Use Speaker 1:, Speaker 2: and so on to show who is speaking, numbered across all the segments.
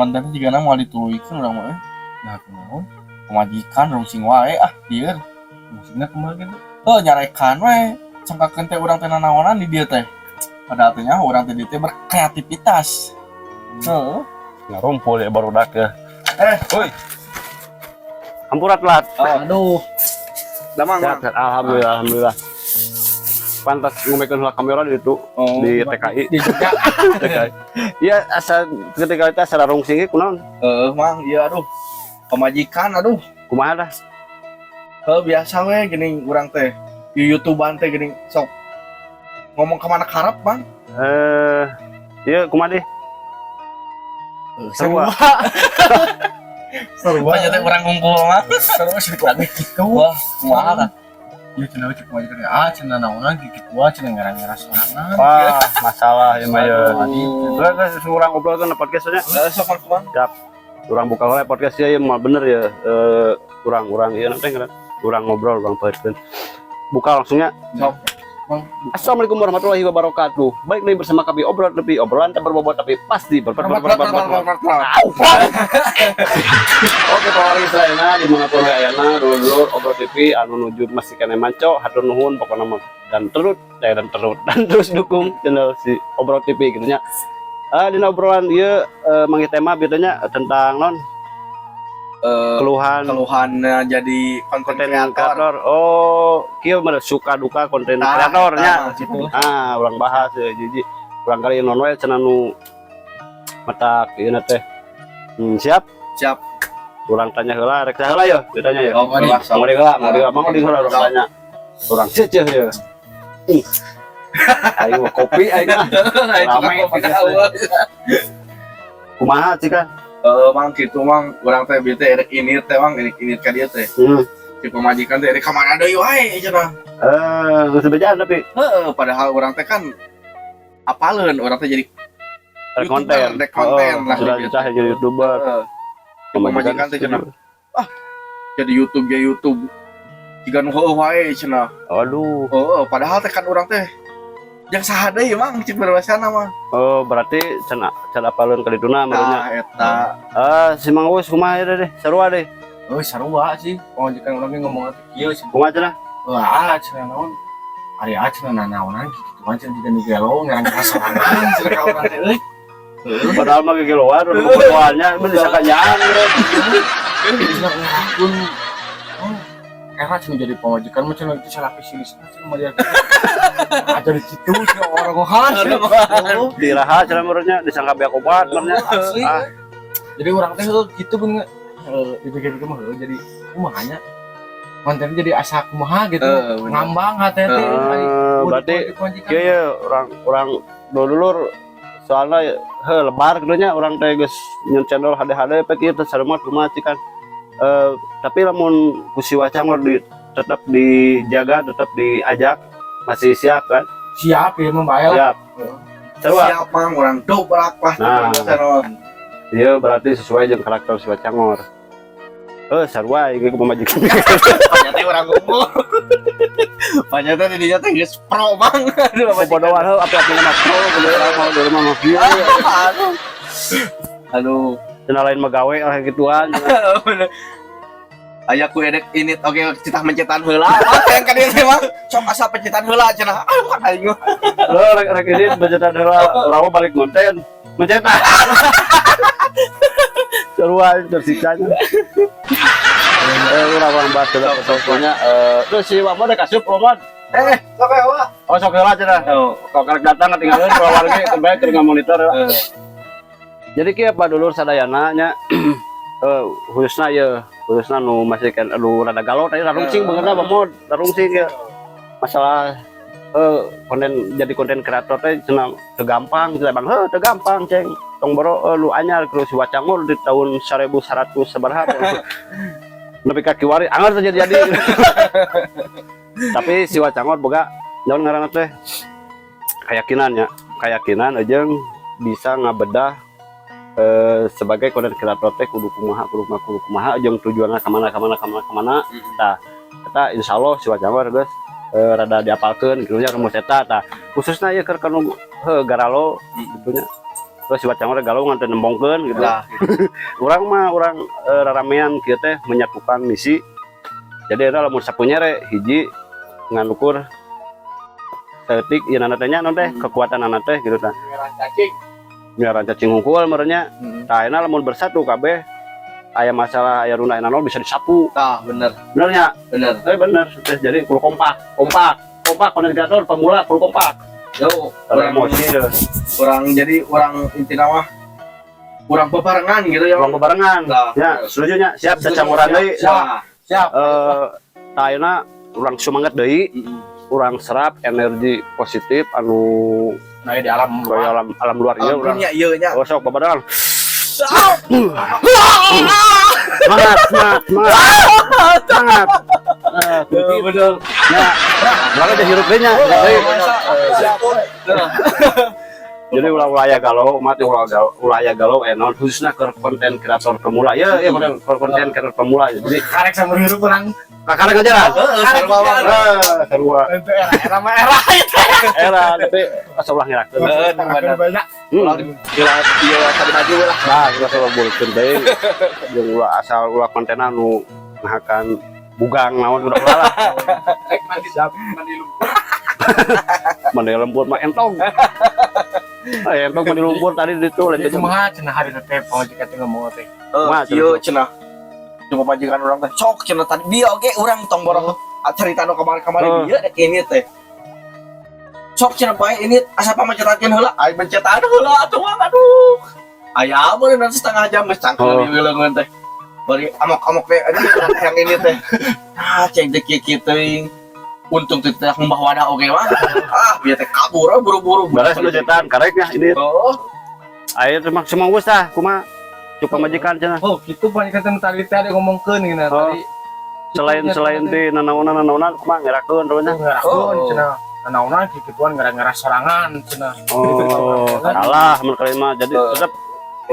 Speaker 1: Konten juga moal dituluykeun urang mah euy.
Speaker 2: Nah, kunaon?
Speaker 1: Pamajikan rungsing wae ah, lieur.
Speaker 2: Maksudnya kumaha gitu?
Speaker 1: Oh, nyarekan we. Sangkakeun teh urang teh nanaonan di dieu teh. Padahal teh nya urang teh di teh berkreativitas. Heeh.
Speaker 3: Ngarumpul ya barudak ya.
Speaker 1: Eh,
Speaker 3: Woi. Hampura telat.
Speaker 1: Aduh. Damang,
Speaker 3: Sehat,
Speaker 1: Mang.
Speaker 3: Sehat. Alhamdulillah, alhamdulillah. Pantas ngomekeun heula kamera di itu
Speaker 1: Oh,
Speaker 3: di TKI.
Speaker 2: Di Jogja.
Speaker 3: TKI. Iya, asa ketika itu asa rungsing ge kunaon?
Speaker 1: Heeh, Mang, iya aduh. Pamajikan aduh.
Speaker 3: Kumaha dah?
Speaker 1: Heuh, biasa we geuning urang teh. Di YouTubean teh geuning sok ngomong kemana karep, Bang?
Speaker 3: Eh, iya kumaha deh?
Speaker 2: Seru. Seru.
Speaker 1: Banyak teh urang ngumpul mah.
Speaker 2: Seru sedikit lagi gitu.
Speaker 1: Wah, kumaha tah?
Speaker 2: Ya cenah cek pamajikan ah cenah naonan gitu cenah ngarang-ngarang sorangan.
Speaker 3: Wah, masalah ya mah ya.
Speaker 2: Aduh.
Speaker 3: Terus terus urang obrolkeun podcastnya.
Speaker 1: Heeh, sok Mang, kumaha?
Speaker 3: Urang buka heula podcast ya mah bener ya. Eh, urang-urang ieu nanti ngaran. Urang ngobrol, urang poetkeun. Buka langsungnya.
Speaker 1: Sok.
Speaker 2: Mang.
Speaker 3: Assalamualaikum warahmatullahi wabarakatuh. Baik nih bersama kami Obrol Tepi, obrolan tak berbobot tapi pasti ber ber ber ber ber ber. Oke, pawargi sadayana dimanapun we ayana, dulur Obrol TV anu nuju masih keneh manco, hatur nuhun pokokna mah dan terus dukung channel si Obrol TV gitu nya. Eh, dina obrolan ieu manggih tema bedanya tentang non
Speaker 1: Eh,
Speaker 3: keluhan
Speaker 1: keluhannya jadi konten
Speaker 3: konten
Speaker 1: kreator.
Speaker 3: kreator. Oh, kieu mah suka duka konten
Speaker 1: Nah,
Speaker 3: kreatornya.
Speaker 1: eta mah gitu.
Speaker 3: Ah, urang bahas ya, jiji. Urang kali non we cenah nu matak ieu teh. Siap?
Speaker 1: Siap.
Speaker 3: Urang tanya heula, rek saha heula ya? Ditanya ya.
Speaker 1: Oh, boleh, sok.
Speaker 3: Mau di heula, mau di heula, mau di heula urang tanya. Urang ceceh ya. Aing mah kopi aing ah. Rame podcast. Kumaha sih kan?
Speaker 1: Eh, Mang, gitu Mang, urang teh bete erek ini teh Mang, erek ini ka dieu teh. Si pamajikan teh erek ka mana deui wae cenah.
Speaker 3: Eh, geus bejaan tapi
Speaker 1: Heeh, padahal urang teh kan apaleun urang teh jadi
Speaker 3: rek
Speaker 1: YouTuber,
Speaker 3: konten.
Speaker 1: Rek konten
Speaker 3: Oh,
Speaker 1: lah
Speaker 3: sudah
Speaker 1: gitu.
Speaker 3: Susah jadi YouTuber.
Speaker 1: Heeh. Si pamajikan teh cenah, ah, jadi YouTube ya YouTube. Jiga nu heueuh wae cenah.
Speaker 3: Aduh.
Speaker 1: Heeh, padahal teh kan urang teh yang saha deui Mang, cik berbahasana mah.
Speaker 3: Oh, berarti cenah cenah apaleun ka dituna meureunnya.
Speaker 1: Nah, eta.
Speaker 3: Ah, si Mang Uus kumaha ieu deh? Sarua deh.
Speaker 2: Oh, sarua sih. Pamajikan urang ge ngomong teh kieu sih.
Speaker 3: Kumaha cenah?
Speaker 2: Wah, cenah naon? Ari ah cenah nanaonan gitu kan cenah jiga nu gelo ngarang sorangan cenah ka urang teh euy.
Speaker 3: Padahal mah gegeloan, udah kebutuhannya, bisa kanyaan bro.
Speaker 2: Cenah ngarakun. Oh, era cenah jadi pamajikan mah cenah itu salah pesimisna cenah mah dia. Aja di situ cenah orang gohan cenah.
Speaker 3: Diraha cenah meureunnya disangka beak obat meureunnya.
Speaker 2: Asli.
Speaker 3: Ah.
Speaker 2: Jadi urang teh heuh gitu bener dipikir-pikir mah heuh jadi kumaha nya. Konten jadi asa kumaha gitu.
Speaker 1: Heeh, bener.
Speaker 2: Ngambang hati teh.
Speaker 3: Eh, berarti kieu ya urang urang dulur soalnya he lebar gitu nya urang teh geus nyeun channel HD-HD pe kieu teh sarua kumaha sih kan. Eh, tapi lamun ku si Wacangor di tetap dijaga, tetap diajak, masih siap kan?
Speaker 2: Siap ya mah bae lah.
Speaker 3: Siap. Sarua.
Speaker 1: Siap Mang, urang dobrak lah.
Speaker 3: Nah.
Speaker 1: Channel.
Speaker 3: Iya, berarti sesuai jeung karakter si Wacangor. Eh, sarua ieu pamajikan.
Speaker 1: Ternyata urang ngomong. Ternyata di dinya teh geus pro Bang. Aduh,
Speaker 3: Bodohan heuh api-api mah pro, kudu urang mau di rumah mah kieu.
Speaker 1: Aduh. Aduh.
Speaker 3: Cenah lain mah gawe lah gituan.
Speaker 1: Bener. Aya ku edek ini oke citah mencetan heula. Mang, yang ka dieu teh Mang. Sok asa pencetan heula cenah. Aduh, kan aing mah.
Speaker 3: Lo rek rek ini mencetak heula, urang mah balik konten. Mencetak. Sarua tersiksa. Eh, urang urang bahas heula sebetulnya eh terus si Wamo udah kasup Wamo.
Speaker 1: Eh, sok ya, Wak.
Speaker 3: Oh, sok heula cenah.
Speaker 1: Oh.
Speaker 3: Kok karek datang ketinggalan keluar ge kebaik keur monitor ya.
Speaker 1: Eh,
Speaker 3: Jadi kieu Pak dulur sadayana nya eh khususna ye khususna nu masih kan nu rada galau tadi rarungsing beungeutna Bang rarungsing ya. Masalah eh konten jadi konten kreator teh cenah teu gampang cenah Bang, heuh teu gampang ceng. Tong boro lu anyar terus si Wacangor di tahun 1100 sabaraha nepi ka kiwari anggar teh jadi. Tapi si Wacangor boga naon ngaranna teh keyakinan ya, keyakinan jeung bisa ngabedah eh, sebagai konten kreator teh kudu kumaha, kudu kumaha, kudu kumaha, jeung tujuanna kemana kemana kemana kemana. Tah eta insyaallah si Wacangor geus eh, rada diapalkeun gitu nya rumus eta. Tah khususna ieu keur kanu heuh garalo gitu nya. Terus si bacang teh galau ngan teu nembongkeun gitu.
Speaker 1: Nah, gitu.
Speaker 3: Urang mah urang raramean kieu teh menyatukan misi. Jadi eta lamun sapunyere hiji ngan ukur saeutik ieu teh nya naon teh kekuatan teh gitu tah.
Speaker 2: Merah cacing.
Speaker 3: Ngaran cacing hungkul meureun. Tah, ayeuna lamun bersatu kabeh, aya masalah, aya runda, aya naon bisa disapu.
Speaker 1: Tah, bener.
Speaker 3: Bener nya?
Speaker 1: Bener.
Speaker 3: Eh, bener. Teh, jadi kudu kompak, kompak, kompak. Konten kreator pemula kudu kompak.
Speaker 1: Yo,
Speaker 3: ada
Speaker 1: orang
Speaker 3: emosi deh.
Speaker 1: Orang jadi orang intina mah urang bebarengan gitu ya.
Speaker 3: Urang bebarengan.
Speaker 1: Nah,
Speaker 3: ya, setuju nya? Siap, cacangguran deui.
Speaker 1: Siap.
Speaker 2: Siap.
Speaker 3: Eh, tah, ayeuna urang semangat deui, urang serap energi positif anu
Speaker 2: Nah, di alam
Speaker 3: kaya
Speaker 2: luar.
Speaker 3: Alam alam luar ieu
Speaker 1: Alam
Speaker 3: urang.
Speaker 1: dunia ieu nya.
Speaker 3: Oh, sok babarengan. Semangat, semangat, semangat, semangat. Eh,
Speaker 1: Bener.
Speaker 3: ya, urang aja hirup deui nya, hirup deui.
Speaker 1: Siap.
Speaker 3: Jadi ulah ulah aya galau, mati ulah galau, ulah aya galau naon, khususnya ke konten kreator pemula ya, ya konten konten kreator pemula. Jadi
Speaker 2: Karek sama hirup urang.
Speaker 3: Kakak aja lah.
Speaker 1: Sarua banget.
Speaker 3: Eh, sarua.
Speaker 2: Itu era era mah era.
Speaker 3: Era, tapi asa ulah ngirakeun.
Speaker 1: Heeh, bener.
Speaker 2: Banyak.
Speaker 1: Ulah ulah ieu tadi maju lah.
Speaker 3: Nah, kita selalu bolehkeun deui jeung ulah asal ulah kontenna nu ngahakan bugang naon, udah ulah lah.
Speaker 2: Rek mandi, mandi lumpur.
Speaker 3: Mandi lembur mah entong. Eh, entong mandi lumpur tadi di itu lain.
Speaker 2: Jadi kumaha cenah hari teh pamajikan teh ngomong teh?
Speaker 1: Eh,
Speaker 3: Mah,
Speaker 1: ieu cenah. Cuma majikan urang teh sok cenah tadi dia oge urang tong borong cerita nu kamari-kamari dia dek ini teh. Sok cenah bae ini asa pamacetankeun heula, ai mencetan heula atuh mah, aduh. Aya meureun setengah jam geus cangkeul di wileungeun teh. Bari amok-amok teh, aduh, yang ini teh. Ah, ceng teh kieu-kieu teuing. Untung teh teh ngumbah wadah oge mah. Ah, biar teh kabur we buru-buru.
Speaker 3: Beres lu cetan kareknya ini.
Speaker 1: Oh,
Speaker 3: Ayo teh mah semua geus tah, kumaha? Cukup majikan cenah.
Speaker 2: Oh, gitu pamajikan teh tadi teh ada ngomongkeun gini
Speaker 3: Oh.
Speaker 2: tadi.
Speaker 3: Selain selain di nanaonan nanaonan kumaha ngerakeun rupanya?
Speaker 2: Ngerakeun
Speaker 1: Oh.
Speaker 2: cenah. Nanaonan kikituan ngera-ngera sorangan cenah.
Speaker 3: Oh, salah mun kalian mah jadi tetep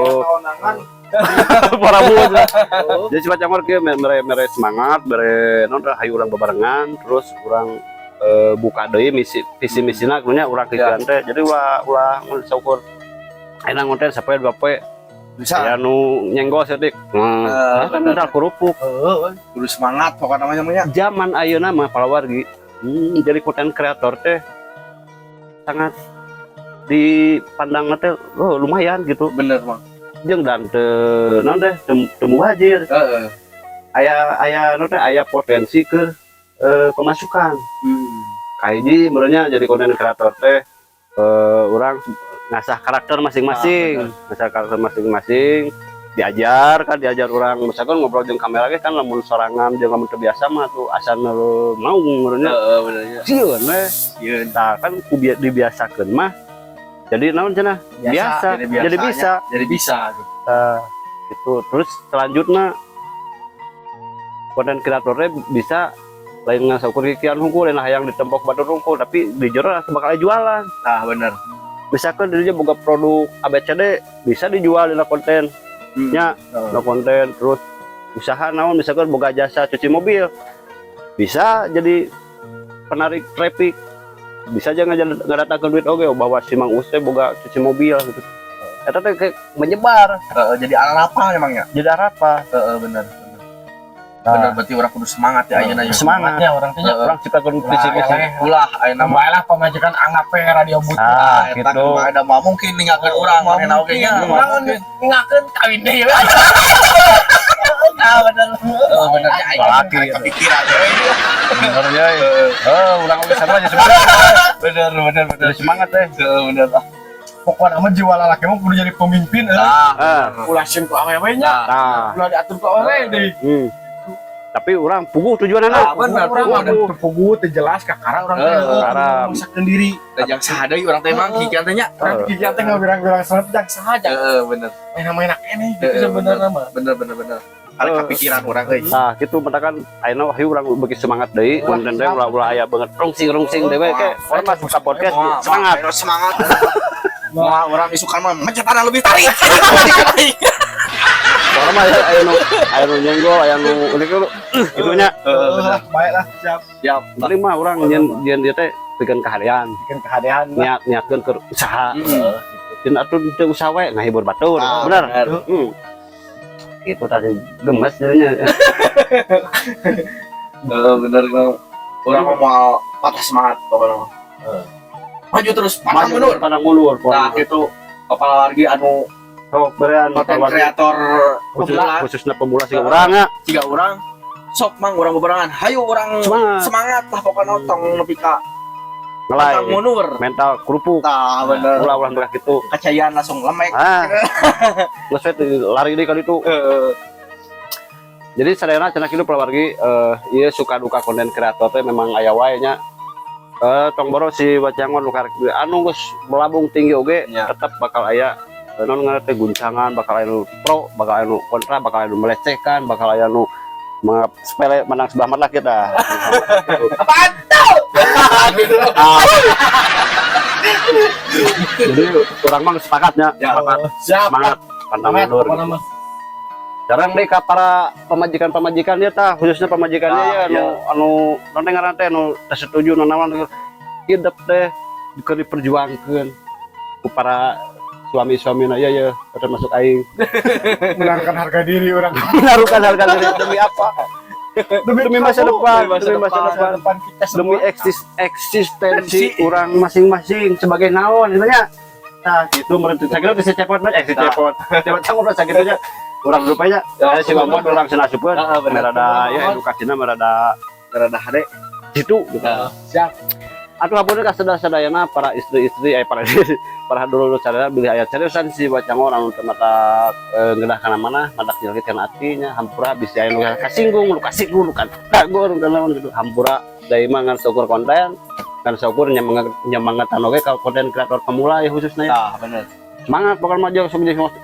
Speaker 3: oh
Speaker 2: Naonan.
Speaker 3: Para bu. Jadi semacam kieu mere mere semangat, mere naon teh, hayu urang bebarengan, terus urang buka deui misi visi misina kunya urang kikieuan teh. Jadi ulah ulah mun saukur ayeuna ngonten sapoe dua poe
Speaker 1: bisa.
Speaker 3: Aya nu nyenggol saeutik. Nah, kan modal kerupuk.
Speaker 1: Heeh, kudu semangat pokoknya namanya mah nya.
Speaker 3: Zaman ayeuna mah palawargi, jadi konten kreator teh sangat dipandang teh oh, lumayan gitu.
Speaker 1: Bener, Bang.
Speaker 3: Jeung dan teu naon teh teu teu mubazir. Aya aya naon teh, aya potensi ke pemasukan. Kahiji sebenarnya jadi konten kreator teh urang ngasah karakter masing-masing, ngasah karakter masing-masing, diajar kan, diajar orang misalkan ngobrol jeung kamera ge kan lamun sorangan jeung lamun teu biasa mah tuh asa mau meureunnya.
Speaker 1: Heeh, bener nya.
Speaker 3: Sieun we.
Speaker 1: Sieun.
Speaker 3: Tah, kan ku dibiasakeun mah jadi naon cenah biasa,
Speaker 1: Jadi
Speaker 3: jadi bisa.
Speaker 1: Jadi bisa gitu.
Speaker 3: Tah, gitu. Terus selanjutnya konten kreatornya bisa lain ngasaukur kikian hungkul, lain hayang ditempok batur hungkul, tapi di jero bakal jualan.
Speaker 1: Nah, bener.
Speaker 3: Misalkan dirinya boga produk ABCD bisa dijual di konten nya, dina konten. Terus usaha naon, misalkan boga jasa cuci mobil bisa jadi penarik traffic, bisa aja ngadatangkeun duit oge bahwa si Mang Us teh boga cuci mobil gitu. Eta teh kayak menyebar.
Speaker 1: Heeh, jadi apa emangnya?
Speaker 3: Jadi apa.
Speaker 1: Heeh, bener. Bener. Bener, berarti urang kudu semangat ya ayeuna ya.
Speaker 3: Semangat.
Speaker 2: Semangatnya orang teh nya.
Speaker 3: Urang ciptakeun visi misi.
Speaker 1: Ulah ayeuna mah.
Speaker 2: Bae lah pamajikan anggap we radio butuh.
Speaker 3: Ah,
Speaker 1: Eta
Speaker 3: gitu.
Speaker 1: kumaha ada mah mungkin ninggalkeun urang manehna oge nya.
Speaker 2: Urang ninggalkeun kawin deui.
Speaker 1: Ah, bener. Heeh, bener ya aing.
Speaker 3: Laki.
Speaker 1: Kepikiran we.
Speaker 3: Bener ya. Eh, urang oge sama aja sebenarnya.
Speaker 1: Bener, bener, bener.
Speaker 3: Jadi semangat teh.
Speaker 1: Heeh, bener lah.
Speaker 2: Pokoknya mah jiwa lalaki mah kudu jadi pemimpin euy.
Speaker 1: Nah,
Speaker 3: Ah.
Speaker 2: Ulah sieun ku awewe nya.
Speaker 3: Nah.
Speaker 2: Ulah diatur ku awewe deui.
Speaker 3: Tapi urang puguh tujuanna.
Speaker 1: Ah, bener.
Speaker 2: Urang mah
Speaker 3: Puguh.
Speaker 2: teu puguh, teu jelas kakara urang teh.
Speaker 3: Kakara.
Speaker 2: Memaksakeun diri.
Speaker 1: Da jang saha deui urang teh mang kikian teh nya.
Speaker 2: Urang kikian teh ngabirang-birang sangat jang saha jang.
Speaker 1: Heeh, bener.
Speaker 2: Main-main keneh gitu sebenarnya mah.
Speaker 1: Bener, bener, bener. Ada kepikiran urang euy.
Speaker 3: Nah, gitu mentakan ayeuna wahyu urang beuki semangat deui, konten teh ulah ulah aya banget rungsing-rungsing deui we ke. Urang mah buka podcast
Speaker 1: Wah,
Speaker 3: semangat.
Speaker 1: wah, semangat. Wah, urang isukan mah mencetan lebih tarik.
Speaker 3: Urang mah aya nu nyenggol, aya nu ini gitu nya.
Speaker 1: Heeh, bener.
Speaker 2: Baik lah, siap.
Speaker 1: Siap.
Speaker 3: Paling mah urang nyen nyen dieu teh pikeun kahadean,
Speaker 2: Bikin kehadean lah.
Speaker 3: niat niatkeun keur usaha. Tina atuh teu usah we ngahibur batur.
Speaker 1: Ah,
Speaker 3: bener.
Speaker 1: Bener.
Speaker 3: Itu tadi gemes jadinya.
Speaker 1: Heeh, bener Kang. Urang mah moal patah semangat pokoknya mah. Maju terus, pantang mundur.
Speaker 3: Pantang mundur.
Speaker 1: Nah, itu kepala wargi anu
Speaker 3: Sok berean
Speaker 1: konten kreator
Speaker 3: khusus,
Speaker 1: pemula.
Speaker 3: Khususnya pemula sih urang ya.
Speaker 1: Jika urang sok mang urang bebarengan, hayu urang.
Speaker 3: Semangat.
Speaker 1: Semangat lah pokoknya, tong nepi ka
Speaker 3: Ngelai.
Speaker 1: Pantang mundur.
Speaker 3: Mental kerupuk.
Speaker 1: Tah, bener.
Speaker 3: Ulah ulah berak gitu.
Speaker 1: Kacayaan langsung lemek.
Speaker 3: Ah, geus we lari deui ka ditu. Jadi sadayana cenah kitu, palawargi, ieu suka duka konten kreator teh memang aya wae nya. Tong boro si Wacangon nu karek anu geus melambung tinggi oge tetep bakal aya naon ngaranna teh, guncangan, bakal aya nu pro, bakal aya nu kontra, bakal aya nu melecehkan, bakal aya nu menganggap sepele, menang sebelah mata kita.
Speaker 1: Apaan tuh?
Speaker 3: Ah. Jadi urang mah sepakatnya,
Speaker 1: Ya.
Speaker 3: sepakat.
Speaker 2: Siap.
Speaker 3: Semangat, pantang
Speaker 2: Semangat,
Speaker 3: mundur.
Speaker 2: pokoknya mah.
Speaker 3: Sekarang deh ke para pamajikan-pamajikan ya tah, khususnya pamajikannya
Speaker 1: Ah,
Speaker 3: ya anu anu naon teh ngaranna teh, anu teu setuju nu naon, hidup teh keur diperjuangkeun ku para suami-suami ya ya, termasuk aing.
Speaker 2: Menarkan harga diri urang.
Speaker 3: Menaruhkan harga diri demi apa? Demi masa depan.
Speaker 1: Demi masa
Speaker 3: Demi masa
Speaker 1: depan.
Speaker 3: depan.
Speaker 2: Depan kita
Speaker 3: Demi
Speaker 2: semua.
Speaker 3: Eksistensi urang masing-masing sebagai naon sebenarnya. Nah, gitu meureun, sakitu bisa cepot mah, si cepot cepot canggung sakitu nya urang rupanya ya, si Mamon urang senasupeun.
Speaker 1: Heeh, bener.
Speaker 3: Merada ya edukasina merada
Speaker 1: Rada hade.
Speaker 3: Gitu gitu.
Speaker 2: Siap.
Speaker 3: Atuh hapunten ka sadaya-sadayana para istri-istri, para para dulur sadaya, bilih aya seriusan si Wacangor anu teu mata ngeunah kana mana, matak nyelkit kana atinya. Hampura bisi aya nu kasinggung, nu kasinggung, nu kadagor, nu naon gitu. Hampura, da ieu mah ngan saukur konten, ngan saukur nyemangat nyemangatan oge ka konten kreator pemula ya khususnya ya.
Speaker 1: Nah, bener.
Speaker 3: Semangat pokoknya mah, jeung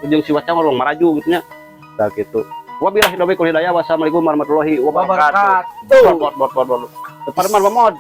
Speaker 3: jeung si Wacangor urang maraju gitu nya. Tah gitu. Wabillahi taufiq wal hidayah. Wassalamualaikum warahmatullahi wabarakatuh.
Speaker 2: Wabarakatuh.
Speaker 3: Bot bot bot bot. Parman Mamod.